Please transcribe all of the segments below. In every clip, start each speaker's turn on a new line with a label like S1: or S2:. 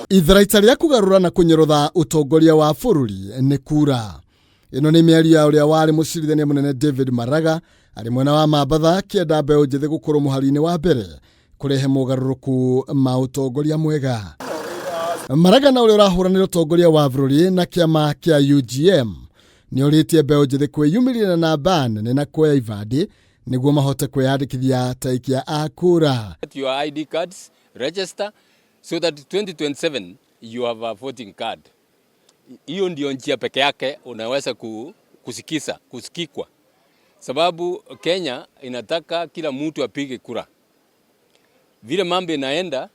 S1: Itharaita rĩa kũgarũra na kũnyorotha ũtongoria wa bũrũri nĩ kura. Ĩno nĩ mĩario ya ũrĩa warĩ mũcirithania mũnene David Maraga arĩ mwena wa Mambatha akĩenda mbeũ njĩthĩ gũkorwo mũhari-inĩ wa mbere kũrehe mogarũrũku ma ũtongoria mwega. Maraga na ũrĩa ũrahũranĩra ũtongoria wa bũrũri na kĩama kĩa UGM nĩ orĩtie mbeũ njĩthĩ kwĩyumĩria na namba nene na kuoya ibandĩ nĩguo mahote kwĩyandĩkithia ta aikia a kura.
S2: Get your ID cards, register so that 2027 you have a voting card. Hiyo ndio njia peke yake unaweza kusikiza, kusikikwa, sababu Kenya inataka kila mtu apige kura. Vile mambo inaenda,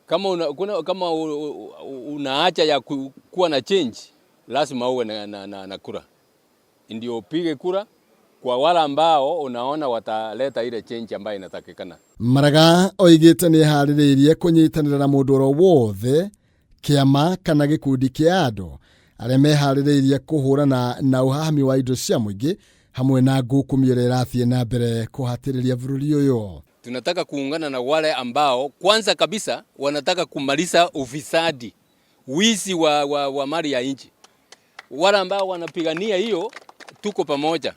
S2: kama una, kuna, kama unaacha ya kuwa na change, lazima uwe na kura, ndio upige kura kwa wale ambao unaona wataleta ile change ambayo inatakikana.
S1: Maraga oigĩte nĩ eharĩrĩirie kũnyitanĩra na mũndũ oro wothe, kĩama kana gĩkundi kĩa andũ arĩa meharĩrĩirie kũhũrana na ũhahami wa indo cia mũingĩ hamwe na ngũkũmi ĩrĩa ĩrathiĩ na mbere kũhatĩrĩria bũrũri ũyũ.
S2: Tunataka kuungana na wale ambao kwanza kabisa wanataka kumaliza ufisadi, wizi wa mali ya nchi. Wale ambao wanapigania hiyo, tuko pamoja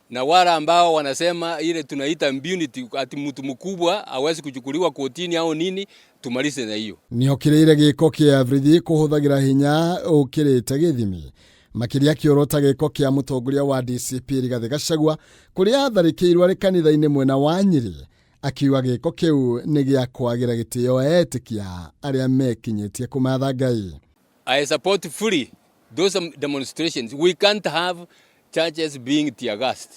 S2: na wale ambao wanasema ile tunaita impunity, ati mtu mkubwa hawezi kuchukuliwa kotini au nini, tumalize na hiyo.
S1: Nĩokĩrĩire gĩko kĩa borithi kũhũthagĩra hinya ũkĩrĩte gĩthimi, makĩria kĩorota gĩko kĩa mũtongoria wa DCP Rigathĩ Gachagua kũrĩa atharĩkĩirwo arĩ kanitha-inĩ mwena wa Nyĩrĩ, akiuga gĩko kĩu nĩ gĩa kwagĩra gĩtĩo etĩkia arĩa mekinyĩtie kũmatha Ngai.
S2: I support fully those demonstrations. We can't have churches being tear gassed.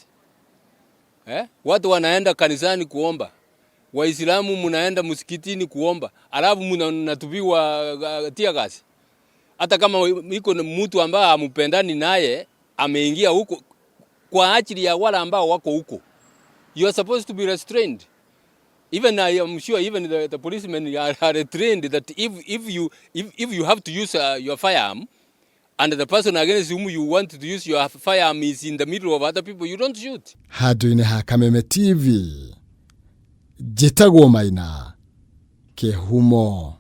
S2: Eh? Watu wanaenda kanisani kuomba, Waislamu mnaenda msikitini kuomba, alafu mnatupiwa tear gas. Hata kama iko mtu ambaye hamupendani naye ameingia huko kwa ajili ya wale ambao wako huko, you are supposed to be restrained. Even I am sure even the policemen are trained that if you have to use your firearm and the person against whom you want to use your firearm is in the middle of other people, you don't shoot.
S1: Handũ-inĩ ha Kameme TV, njĩtagwo Maina Kĩhumo.